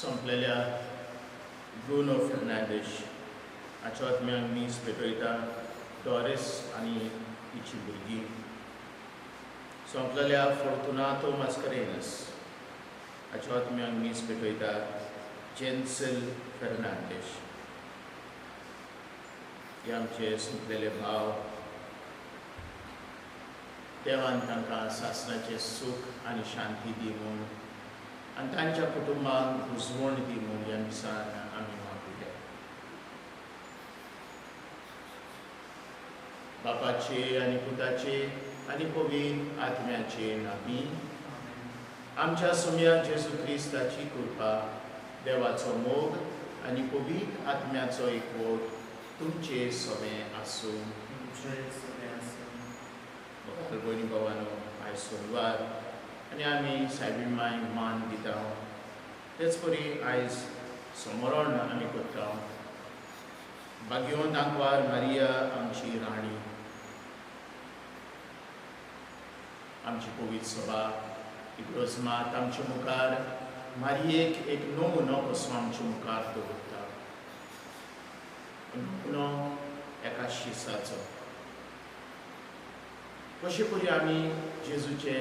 सोंपलेल्या Bruno Fernandes हाच्या आत्म्याक मीस भेटयता Doris आनी तिची भुरगीं. सोंपलेल्या फोर्तुनातो मास्करेनस हाच्या आत्म्याक मीस भेटयता जेन्सिल फेर्नांडीश. हे आमचे सोंपलेले भाव, देवान तांकां सासणाचें सूख आनी शांती दी म्हूण आनी तांच्या कुटुंबाक रुजवण दी म्हूण ह्या मिसान आमी मागुया. बापाचे आनी पुताचे आनी पवित्र आत्म्याचे नामी. आमच्या सोम्या जेजू क्रिस्ताची कृपा, देवाचो मोग आनी पवित्र आत्म्याचो एकवट तुमचे सवें आसूं. भयणी भावानो, आयज सोमवार आनी आमी सायबीण मांयक मान दिता. तेच परी आयज समरण आमी करता. भाग्यवंत आंकवार मारिया आमची राणी, आमची पवित्र सभा इगर्ज मात आमच्या मुखार मारियेक एक नमुनो कसो आमच्या मुखार दवरता. नमुनो एका शिसाचो. कशे परी आमी जेजूचे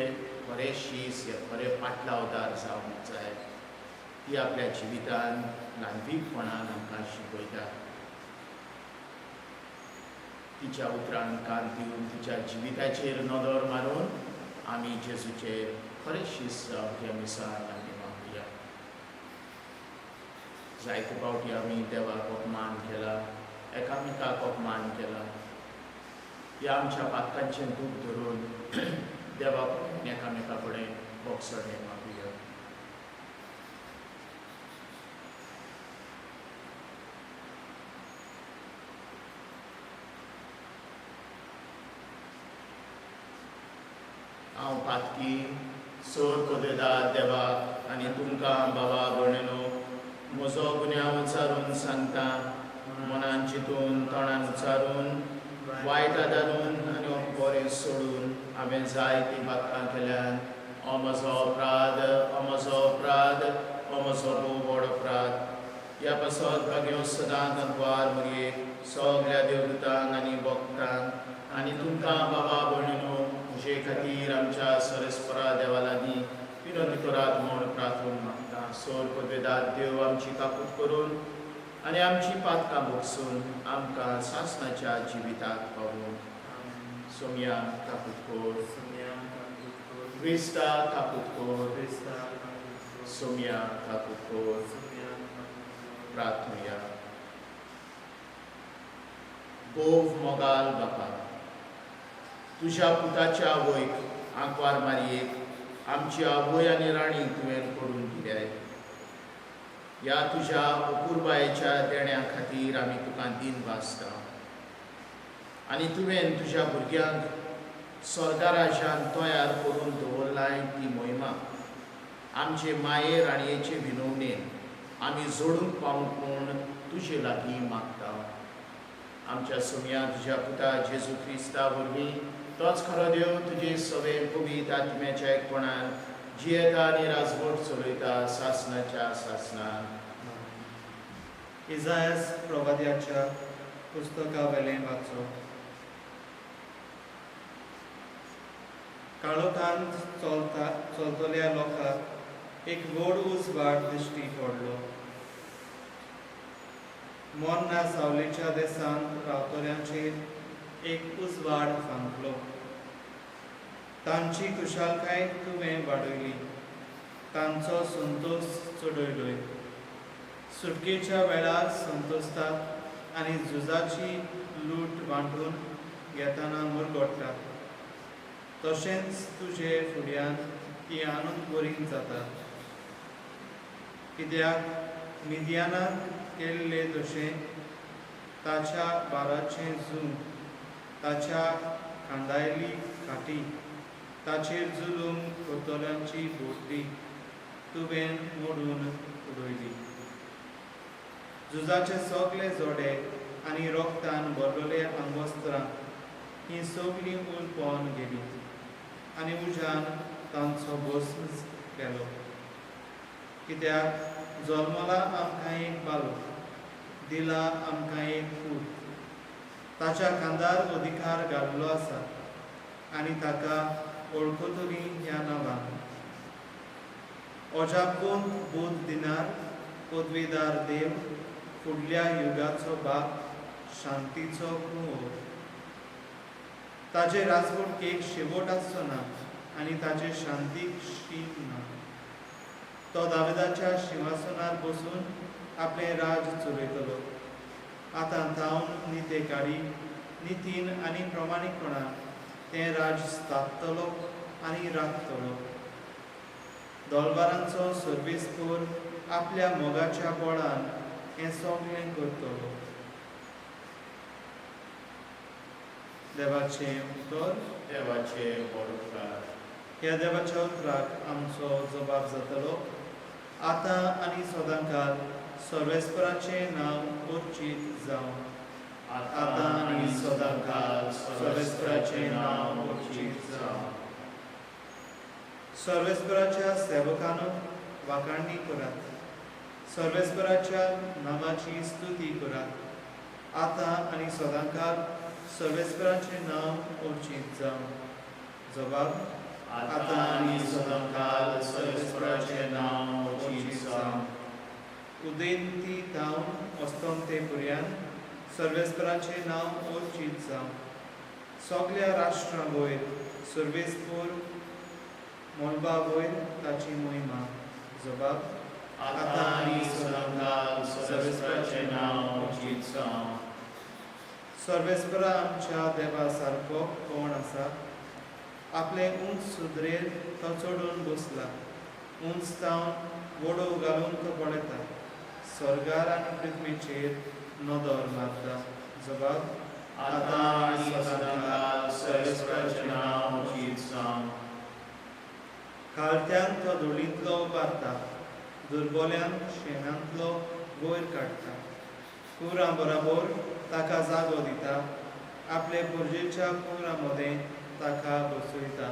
खरे शीस या खरे पाटलावदार जावंक जाय ती आपल्या जिवितान ल्हानवीकपणान आमकां शिकयता. तिच्या उतरान कान दिवन तिच्या जिविताचेर नदर मारून आमी जेजूचे खरे शीस जावंक ह्या मिसान आमी मागुया. जायते फावटी आमी देवाक अपमान केला, एकामेकाक अपमान केला. ह्या आमच्या पातकांचें दूख धरून देवा कडेन एकामेका कडेन बोगसणें मागुया. हांव पातकी सोर कोदेदार देवाक आनी तुमकां बाबा भयणीनो म्हजो गुन्यांव उचारून सांगता. मनान चिंतून, तोंडान उचारून, वायट आदारून आनी बरें सोडून हांवें जायतीं पातकां केल्यान. हो म्हजो अपराध, हो म्हजो अपराध, हो म्हजो भोव व्हड अपराध. ह्या पासत भाग्यो सदांच आंकवार मरयेक, सगल्या देवदूतांक आनी भक्तांक आनी तुमकां बाबा भयणीनो म्हजे खातीर आमच्या सरेस्परा देवा लागीं विनंती करात म्हूण प्रार्थून मागता. सोर पदवेदार देव आमची काकूत करून आनी आमची पातकां भोगसून आमकां सासणाच्या जिविताक पावून. सोमया काकूत कोर, क्रिस्ता काकूत कोर, सोमया काकूत कोर. प्रार्थनुया. भोव मोगाल बापा, तुज्या पुताच्या आवयक आंकवार मारयेक आमची आवय आनी राणी तुवें करून दिल्याय. ह्या तुज्या अपुरबायेच्या देण्या खातीर आमी तुका दीन भासता आनी तुवें तुज्या भुरग्यांक स्वर्गा राज्यान तयार करून दवरलाय ती मोहिमा आमचे माये राणयेचे विनवणेन आमी जोडूंक पावूंक म्हूण तुजे लागीं मागता. आमच्या सोम्या तुज्या पुता जेजू क्रिस्ता वरवीं तोच खरो देव तुजे सवे पवित्र आत्म्याच्या एकपणान जियेता आनी राजवट चलयता सासणाच्या सासणान. इजायस प्रवाद्याच्या पुस्तका वेलें वाचप. काळोखांत चलता चलतल्या लोकांक एक व्हड उजवाड दिश्टी पडलो. मरना सावलेच्या देसांत रावतल्यांचेर एक उजवाड फांकलो. तांची खुशालकाय तुवें वाडयली, तांचो संतोश चडयलोय. सुटकेच्या वेळार संतोसतात आनी झुजाची लूट वांटून घेतना मुरगोट्टात. तशेंच तुजे फुड्यान ती आनंद बरी जातात. कित्याक मिदियानाक केल्ले तशें ताच्या बाराचें जून, ताच्या खांदायली खाटी, ताचेर जुलूम करतल्यांची बोटली तुवें मोडून उडयली. झुजाचे सगळे जोडे आनी रोगतान भरलेले आंगवस्त्रां हीं सगळीं उलपोवन गेलीं आनी उज्यान तांचो भस्म केलो. कित्याक जल्मला आमकां एक बालक, दिला आमकां एक पूत, ताच्या खांदार अधिकार घाल्लो आसा आनी ताका वळखतली ह्या नांवान. अजापून बूद दिनार, पदवीदार देव, फुडल्या युगाचो बाप, शांतीचो कुंवर. ताजे राजवटकेक शेवट आसचो ना आनी ताजे शांतीक शीम ना. तो दाविदाच्या शिंवासनार बसून आपलें राज चलयतलो. आतां थावन नितेकारी, नितीन आनी प्रमाणीकपणान तें राज स्थापतलो आनी राखतलो. दोलवारांचो सर्वेस्पोर आपल्या मोगाच्या बळान हें सगळें करतलो. देवाचें उतर. देवाचे व्हड उपकार. ह्या देवाच्या उतराक आमचो जबाब जातलो. आतां आनी सदांकाल सर्वेस्पराचें नांव अर्चीत जावं. आतां आनी सदांकाल सर्वेस्पराचें नांव उच्चीत जावं. सर्वेस्पराच्या सेवकांनो वाखाणणी करात. सर्वेस्पराच्या नांवाची स्तुती करात. आतां आनी सदांकाल सर्वेस्पराचें नांव अर्चीत जावं. जबाब. आतां आनी सदांकाल सर्वेस्पराचें नांव उच्चीत जावं. उदेंती थावन अस्तंते पर्यंत सर्वेस्पराचें नांव अर्चीत जावं. सगल्या राष्ट्रां वयर सर्वेस्पर मळबा वयर ताची महिमा. जबाब. आतां आनी सदांकाल सर्वेस्पराचें नांव उच्चीत जावं. सर्वेस्परा आमच्या देवा सारको कोण आसा? आपले उंच सुदरेर तो चडून बसला. उंच थावन वडोव घालून तो पळयता. स्वर्गार आनी पृथ्वीचेर नदर मारता. जबाब. आतां आनी सदांकाल सर्वेस्पराचें नांव उच्चीत जावं. खालत्यांक तो धुळींतलो उबारता, दुर्बोल्यांक शेणांतलो वयर काडटा. कुरां बराबर ताका जागो दिता. आपले पुर्जेच्या कुरां मदें ताका बसयता.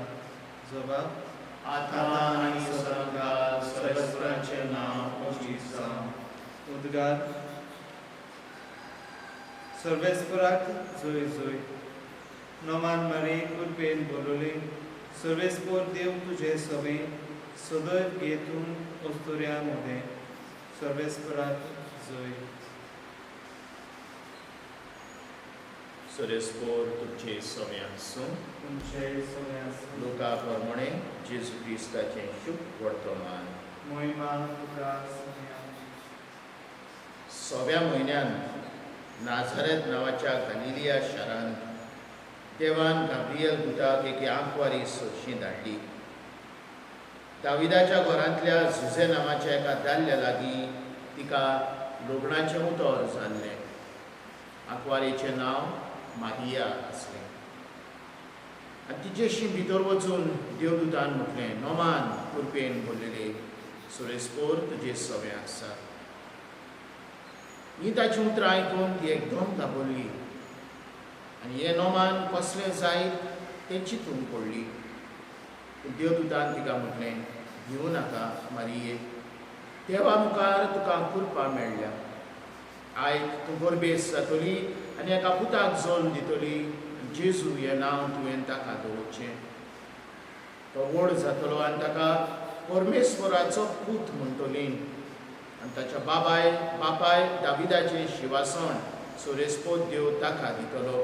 जबाब. आतां आनी सदांकाल सर्वेस्पराचें नांव उच्चीत जावं. उद्गार. सर्वेस्पराक जय जय. नोमान मारी कुरपेन बोलवले. सर्वेस्पर देव तुजे सभें सदैव घेतून अस्तुऱ्यां मदें. सर्वेस्पराक जय. सर्वेस्पर तुमचे सगळें आसूं. तुमचे सगळें आसूं. लुका प्रमाणे जेजू क्रिस्ताचें शुभ वर्तमान. मोहिमा तुका सगळ्या. सव्या म्हयन्यान नाझारेत नांवाच्या गालिलिया शारांत देवान गाब्रियल दुताक एके आंकवारी सरशी धाडली. दाविदाच्या घरांतल्या झुजे नांवाच्या एका दादल्या लागीं तिका लग्नाचें उतर जाल्लें. आंकवारेचें नांव मारिया आसलें. आनी तिचेशी भितर वचून देवदूतान म्हटलें, नोमान कुरपेन भरलेले सुरेस्पोर तुजे सवें आसा. ही ताची उतरां आयकून ती एकदम घाबरली आनी हें नोमान कसलें जायत तें चिंतूंक पडली. पूण देवदूतान तिका म्हटलें, भिवूं नाका मारिये, देवा मुखार तुका कृपा मेळ्ळ्या. आयक, तूं गरबेस जातली आनी एका पुताक जल्म दितली. जेजू हें नांव तुवें ताका दवरचें. तो व्हड जातलो आनी ताका परमेश्वराचो पूत म्हणटली. आनी ताच्या बापाय दाविदाचें शिवासण सोरेस्पोत देव ताका दितलो.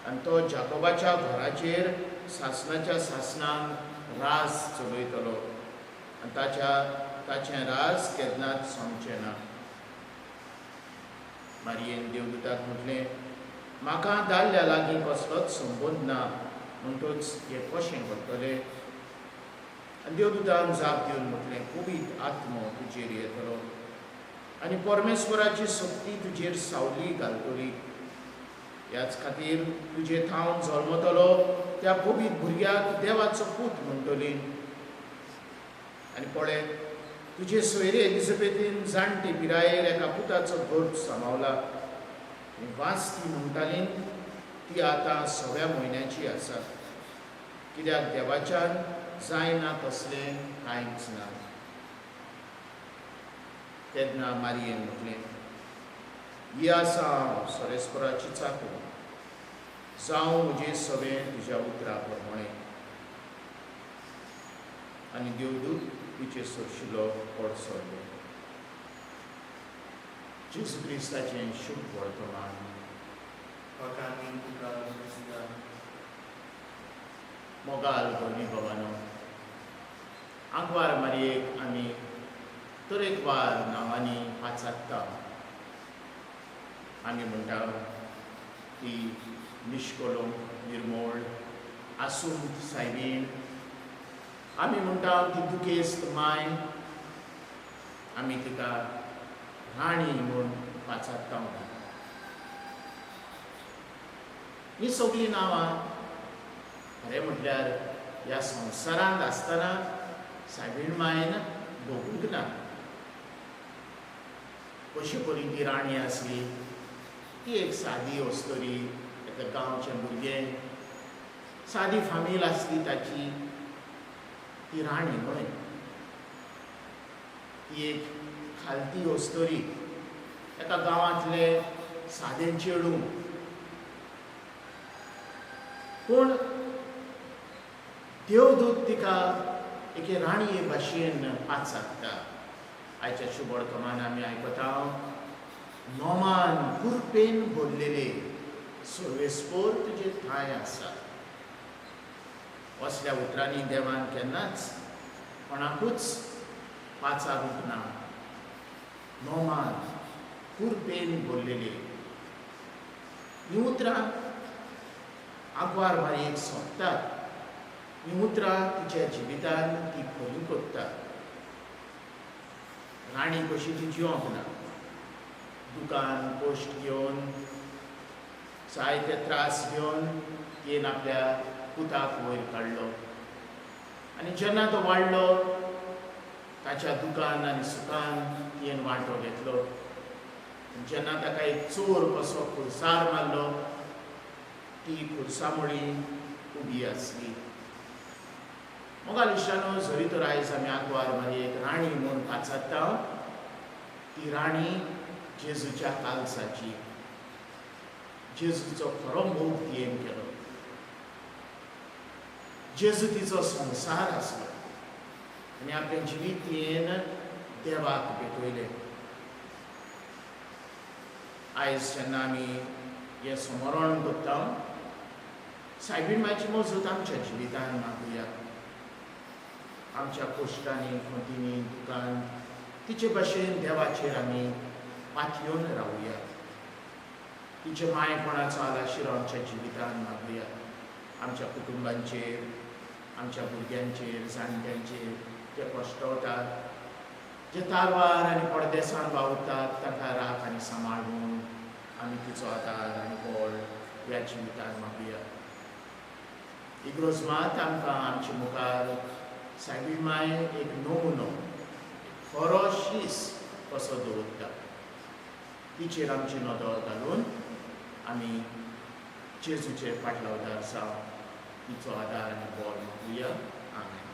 आनी तो जाकोबाच्या घराचेर सासणाच्या सासणान राज चलयतलो आनी ताचें राज केन्नाच सोंपचें ना. मारियेन देवदूताक म्हटलें, म्हाका दादल्या लागीं कसलोच संबंद ना, म्हणटच हें कशें घडटलें? आनी देवदूतान जाप दिवन म्हटलें, पवित्र आत्मो तुजेर येतलो आनी परमेश्वराची शक्ती तुजेर सावली घालतली. ह्याच खातीर तुजे थावन जल्मतलो त्या पवित्र भुरग्याक देवाचो पूत म्हणटली. आनी पळय, तुजे सोयरे एलिझाबेथीन जाणटे पिरायेर एका पुताचो गर्भ सांबावला. आनी वास ती म्हणटाली ती आतां 6व्या म्हयन्याची आसा. कित्याक देवाच्यान जायना तसलें कांयच ना. तेन्ना मारयेन म्हटलें, ही आसा हांव सरेस्पराची चाकू, जावं म्हजे सगळें तुज्या उतरा प्रमाणें. आनी देवदूत तिचे सरशिलो पडसरलो. जेजू क्रिस्ताचें शुभ वर्तमान. मोगाल भयणी भावानो, आंकवार मारयेक आमी तरेकवार नांवांनी पाचारता. आमी म्हणटा ती निश्कलंक, निर्मोळ, आसूंत सायबीण. आमी म्हणटा ती दुखेस्त माय. आमी तिका राणी म्हूण पाचारता. ही सगळीं नांवां खरें म्हटल्यार ह्या संवसारांत आसतना सायबीण मायन भोगूंक ना. कशी परी ती राणी आसली, ती एक सादी अस्तोरी, एका गांवचें भुरगें, सादी फामील आसली ताची. ती राणी न्हय, ती एक खालती अस्तोरी, एका गांवांतले सादें चेडूं. पूण देवदूत तिका एके राणये भाशेन पाचारता. आयच्या शुभवर्तमान आमी आयकता, नोमान कुरपेन भरलेले सर्वेस्पोर तुजे ठांय आसा. असल्या उतरांनी देवान केन्नाच कोणाकूच पाचारूंक ना. नोमान कुरपेन भरलेले हीं उतरां आंकवार मारयेक सोंपतात. हीं उतरां तिच्या जिवितान ती खरी करता. राणी कशी ती जिवंक ना. दुकान कश्ट घेवन, जायते त्रास घेवन तिणें आपल्या पुताक वयर काडलो. आनी जेन्ना तो वाडलो ताच्या दुकान आनी सुखान तिणें वांटो घेतलो. जेन्ना ताका एक चोर कसो खुर्सार मारलो, ती खुर्सामुळी उबी आसली. मोगाल इश्टानो, जरी तर आयज आमी आंकवार मारयेक राणी म्हूण पाचारता, ती राणी जेजूच्या कालसाची, जेजूचो खरो मोग तियेन केलो. जेजू तिचो संवसार आसलो आनी आपलें जिवीत तियेन देवाक भेटयलें. आयज जेन्ना आमी हें स्मरण करता, सायबीण मायची मजत आमच्या जिवितान मागुया. आमच्या कश्टांनी, खंतींनी, दुकान तिचे भाशेन देवाचेर आमी पातयेवन रावुया. तिचे मायपणाचो आलाशिरो आमच्या जिवितान मागुया. आमच्या कुटुंबांचेर, आमच्या भुरग्यांचेर, जाणट्यांचेर जे कश्टवतात, जे तारवार आनी परदेसान वावुरतात, तांकां राख आनी सांबाळ म्हणून आमी तिचो आदार आनी बळ ह्या जिवितान मागुया. इग्रोज मात आमकां आमचे मुखार सायबीण माय एक नमुनो, खरो शीस कसो दवरता. तिचेर आमची नदर घालून आमी जेजूचे फाटलावदार जावं तिचो आदार आनी बळ मागुया. आमेन.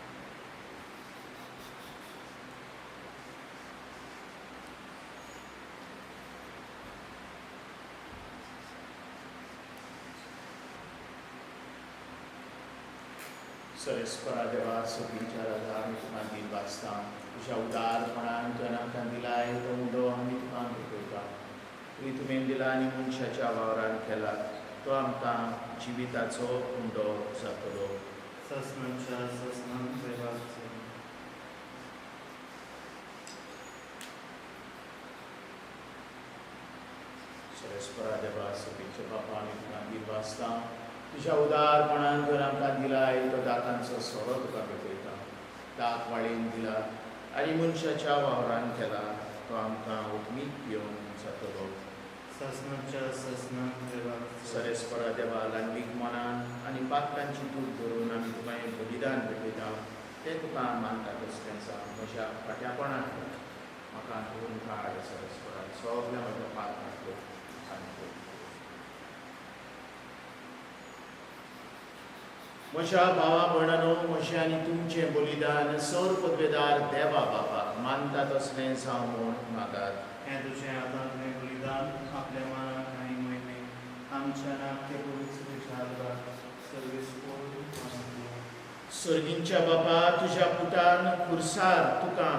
सरेस्परा देवा, सगळींच्या राजा, आमी तुका दीन वाचता. तुज्या उदारपणान तुवें आमकां दिलाय तो उंडो आमी तुका भेटयता. तुवें तुवें दिला आनी मनशाच्या वावरान केला तो आमकां जिविताचो उंडो जातलो. ससनांच्या ससनां देवाचो. सरेस्परा देवा, सगळींच्या बापा, आमी तुका दीन वाचता. तुज्या उदारपणान तुवें आमकां दिलाय तो दातांचो सोरो तुका भेटयता. दांत वाळेन दिला आनी मनशाच्या वावरान केला तो आमकां उतमीक पिवन जातलो. ससनाच्या ससनां देवाचो. सरेस्परा देवा, ल्हानवीक मनान आनी पातकांची दूख धरून आमी तुका हें बलिदान भेटयता. तें तुका मानता तसलें आसा. म्हज्या फाट्यापणान म्हाका धुवन काड सरेस्परा, सगळ्या म्हज्या पातकांतलो आनी म्हज्या भावा भयणानो, म्हजें आनी तुमचें बलिदान सर पदवेदार देवा बापाक मानता तसलें जावं म्हूण मागात. हें तुजें हातांतलें बलिदान आपल्या मनाक आनी मोहिमे आमच्या नाट्य पवित्र आदार सर्वेस्पोर. सर्गींच्या बापा, तुज्या पुतान खुर्सार तुका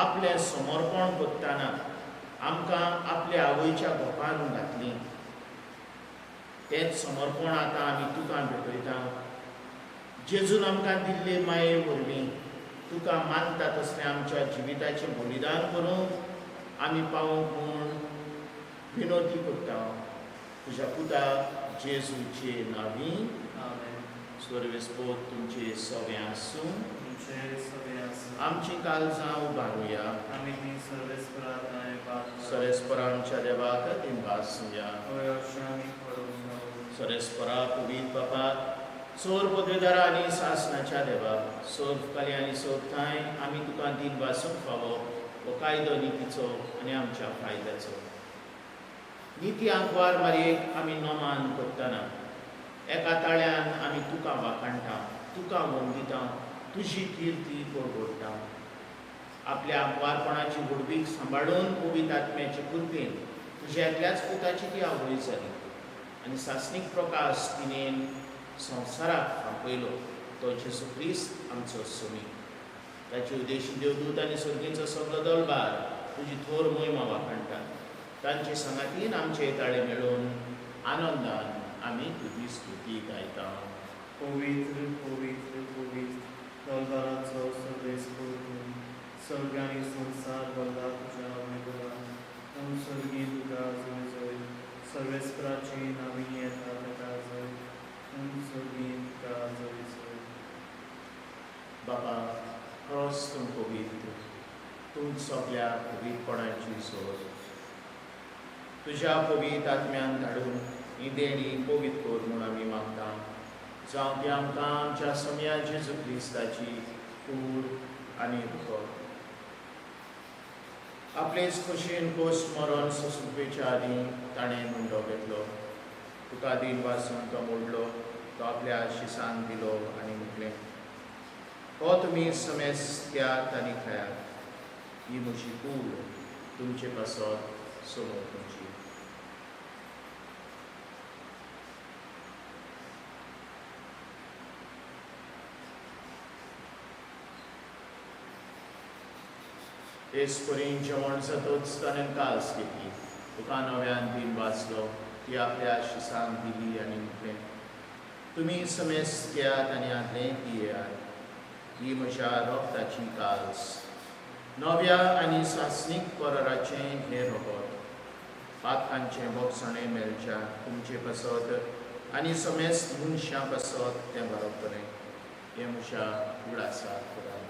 आपलें समर्पण करतना आमकां आपल्या आवयच्या गोपान घातली. तेंच समर्पण आतां आमी तुका भेटयता. जेजून आमकां दिल्ले माये वरवीं तुका मानता तसलें आमच्या जिविताचें बलिदान करूंक आमी पावूंक म्हूण विनोती करता, तुज्या पुता जेजूचे नांवी. आमेन. सर्वेस्पोर तुमचे सगळें आसूं. तुमचे सगळे आसूं. आमची काळजां उबारुया. आमी ती सर्वेस्परा बाद. सर्वेस्परा आमच्या देवाक दिनवासुया. हय, अशें आमी करूंक जावो. सर्वेस्परा पवित्र बापा, सोर पदवेदारा आनी सासणाच्या देवा, सोर आनी सोर ठांय आमी तुका दिनवासूंक फावो हो कायदो नितीचो आनी आमच्या फायद्याचो. निती आंकवार मारयेक आमी नमान करतना एका ताळ्यान आमी तुका वाखाणटा, तुका वंदिता, तुजी किर्ती परगडटा. आपल्या आंकवारपणाची व्हडवीक सांबाळून पवित्र आत्म्याचे कृपेन तुज्या एकल्याच पुताची ती आवय जाली आनी सासणीक प्रकाश तिणेन संवसाराक फांपयलो, तो जेजू क्रिस्त आमचो सोमी. ताचे उद्देशी देवदूत आनी सर्गीचो सगलो दलबार तुजी थोर मोहिमा वाखाणटा. तांचे सांगातीन आमचे ताळे मेळून आनंदान आमी तुजी स्तुती गायता. पवित्र पवित्र पवित्र दलबाराचो सर्वेस्पोर तूं, स्वर्ग आनी संवसार भरला तुज्या वैभवान. तूं स्वर्गी तुका जय जय, सर्वेस्पराची नावी येता ताका जय, तूं स्वर्गी तुका जय जय. बाबा, खरोच तूं पवित्र, तूं सगल्या पवित्रपणाची सोद. तुज्या पवित्र आत्म्यान धाडून ही देणी पवित्र कर म्हूण आमी मागता. जावं ती आमकां आमच्या समया जेजू क्रिस्ताची कूड आनी रगत. आपलेच खोशयेन खोस मरण सोंसुपेच्या आदीं ताणें मुंडो घेतलो, तुका दिन वासून तो मोडलो, तो आपल्या शिसान दिलो आनी म्हटलें, हो तुमी समेस्त घेयात आनी खायात, ही म्हजी कूड तुमचे पासत समर्पणची. तेच परी जेवण जातच ताणें काल्स घेतली, तुका नव्यान दिन वाचलो, ती आपल्या शिसांक दिली आनी म्हटलें, तुमी समेस्त घेयात आनी हांतलें पियेयात, ही म्हज्या रक्ताची काल्स, नव्या आनी सासणीक कराराचें हें रगत. पातकांचें बोगसणें मेळच्या तुमचे पासत आनी समेस्त मनशां पासत तें बरोवतलें. हें म्हज्या उगडासाक करात.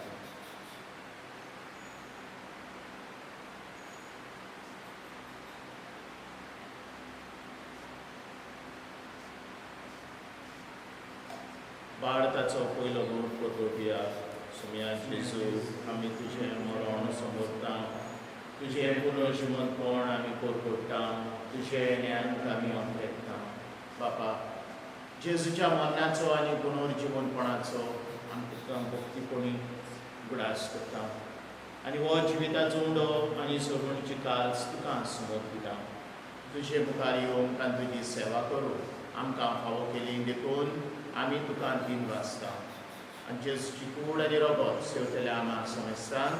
भारताचो पयलो गूट परगटुया. सुम्या जेजू, आमी तुजें मरण समजता, तुजें पुनर्जिवंतपण आमी परगट्टा, तुजें ज्ञान आमी अंतरेकता. बापा, जेजूच्या मरणाचो आनी पुनर्जिवंतपणाचो आमी तुका भक्तीपणी उगडास करता आनी हो जिविताचो उंडो आनी सगळची काल्स तुका समर्पिता. तुजे मुखार येवन आमकां तुजी सेवा करूं आमकां फावो केली देखून आमी तुका दिन वाचता. आनी जेजूची कूड आनी रगत सेवतल्या आमा समेस्तान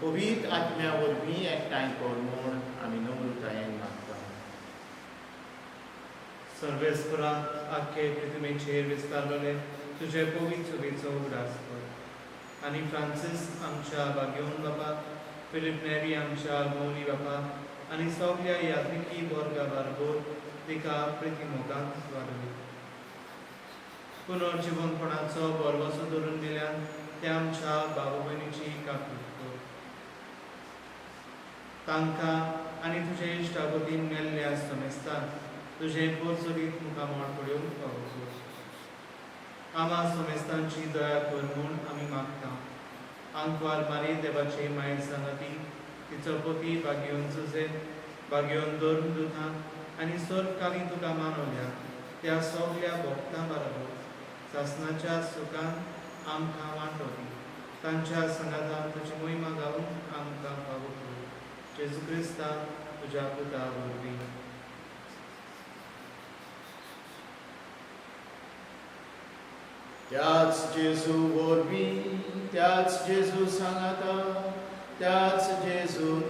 पवित्र आत्म्या वरवीं एकठांय कर म्हूण आमी नम्रतायेन मागता. सर्वेस्परा आख्खे पृथ्वीचेर विस्तारलेले तुजे पवित्र सुबेचो उगडास कर आनी फ्रांसीस आमच्या बागेवन बापा, फिलीप नेरी आमच्या मौली बापा आनी सगल्या यात्रिकी वर्गा बारबोर तिका प्रिती मोगांत वाडली. पुनर्जिवनपणाचो भरवसो धरून दिल्यान त्या आमच्या बाबा भयणीची काकूट कर. तांकां आनी तुजे इश्टागतीन मेल्ल्या समेस्तान तुजें पोरचोरीत मुखामळ पळोवंक फावो कर. आमा समेस्तांची दया कर म्हूण आमी मागता. आंकवार मारी देवाची मायेन सांगाती तिचो पती बागेवन जुजे, बागेवन धर्म दुतां आनी सर्वकालीन तुका मानवल्या त्या सगल्या भक्तां बराबर सासणाच्या सुखान आमकां वांटो दी. तांच्या सांगातान तुजी मोहिमा गावूंक आमकां फावो कर, जेजू क्रिस्ता तुज्या पुता वरवीं. त्याच जेजू वरवीं, त्याच जेजू सांगाता, त्याच जेजू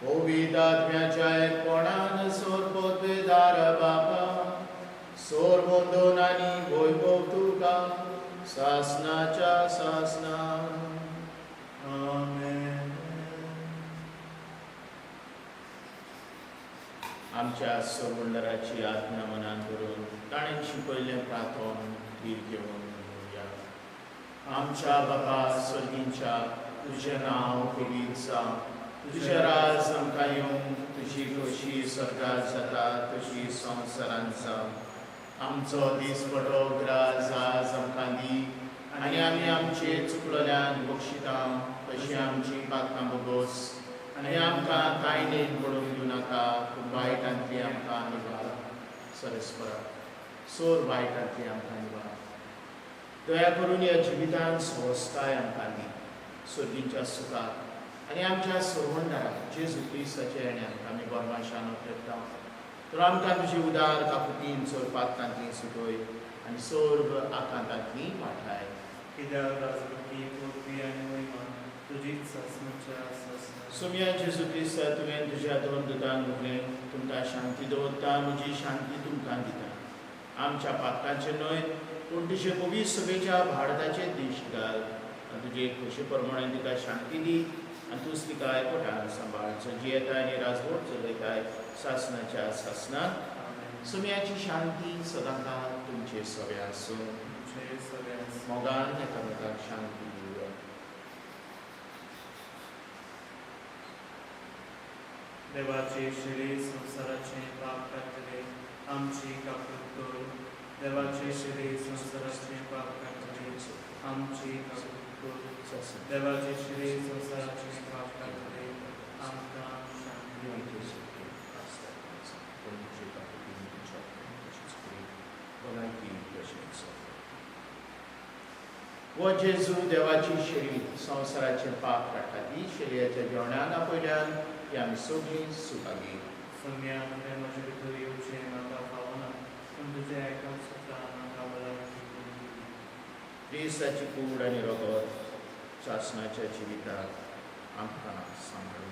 पवित्र आत्म्याच्या एकपणान सोरपोतवेदार बापा, सोर बंदून आनी वैभव तुका सासनाच्या सासना. आमेन. आमच्या सोबंडराची आज्ञा मनान करून ताणें शिकयल्लें प्रार्थन धीर घेवन म्हणुया. आमच्या बाबा सर्गींच्या, तुजें नांव पवित्र जावं, तुजें राज आमकां येवं, तुजी खोशी स्वर्गार जाता तशी संवसारांत जावं. आमचो दीसपटो ग्रास आज आमकां दी आनी आमी आमचे चुकलेल्यान बक्षिता तशी आमची पातकां बोगोस आनी आमकां कांय पडूंक दिवं नाका, पूण वायटांतली आमकां निवार. सरस्परा सोर वायटांतली आमकां निवार. दया करून ह्या जिवितान सवस्ताय आमकां दी, सर्गींच्या सुखाक आनी आमच्या सरवंडाराक जेजू क्रिस्ताच्या येण्याक आमी बरमाशान अपेक्षा. तर आमकां तुजी उदार काकुतीन सोरपातांतली सुटय आनी सर्व आकांतांतली वाठाय. कित्याक राजवटी पृथ्वी आनी महिमा तुजीच सासणाच्या सासणा. सोम्या जेजू क्रिस्ता, तुवें तुज्या दोन दुतांक म्हटलें, तुमकां शांती दवरता, म्हजी शांती तुमकां दिता. आमच्या पातकांचे न्हय पूण तुजे पवित्र सभेच्या भारताचे देश घाल आनी तुजे खोशी प्रमाणे तिका शांती दी आनी तूंच तिका एकवटान सांबाळ, जियेताय आनी राजवट चलयताय सासणाच्या सासणाक. आमेन. सोम्याची शांती सदांकाळ तुमचे सगळे आसूं. तुमचे सगळे आसूं. मोगान एकामेकाक शांती दिवया. देवाचे शिरे संवसाराचे पाप काडटले, आमची काकूत कर. देवाचे शिरे संवसाराचे पाप काडटले, आमची काकूत कर. देवाचे शिरे संवसाराचे पाप काडटले, आमकां शांती दी. हो जेजू देवाची शेळी संवसाराचे पाप काडटा, ती शेळयाच्या जेवणान आपयल्यान ती आमी सगळीं सुखागी. सम्या, तुवें म्हजे भितर येवचें म्हाका फावना, पूण तुजें एकाच सुत्रान म्हाका भलायकी करून दी. क्रिस्ताची कूड आनी रगत सासणाच्या जिविताक आमकां सांबाळूं.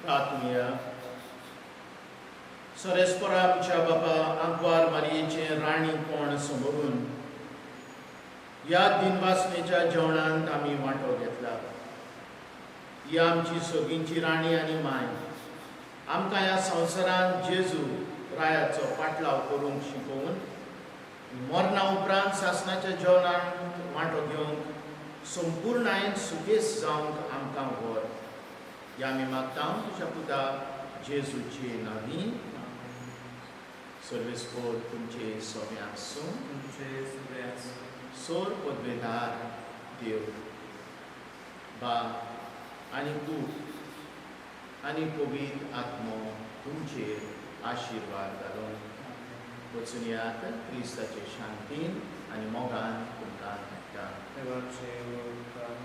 प्रार्थुया. सरेस्परा आमच्या बापा, आंकवार मारयेचें राणीपण समरून ह्या दिनवासनेच्या जेवणांत आमी वांटो घेतला. ही आमची सगळींची राणी आनी माय आमकां ह्या संवसारांत जेजू रायाचो पाटलाव करूंक शिकोवन मरणा उपरांत सासणाच्या जेवणांत वांटो घेवंक संपुर्णायेन सुखेस जावंक आमकां व्हर. ह्या आमी मागता तुज्या पुता जेजूचे नांवी. सर्वेस्पोर तुमचे सगळे आसूं. तुमचे सगळे आसूं. सोर पदवेदार देव बा आनी पूत आनी पवित्र आत्मो तुमचेर आशिर्वाद घालून. वचून यात, क्रिस्ताचे शांतीन आनी मोगान तुमकां धाडटा. देवाचे उपकार.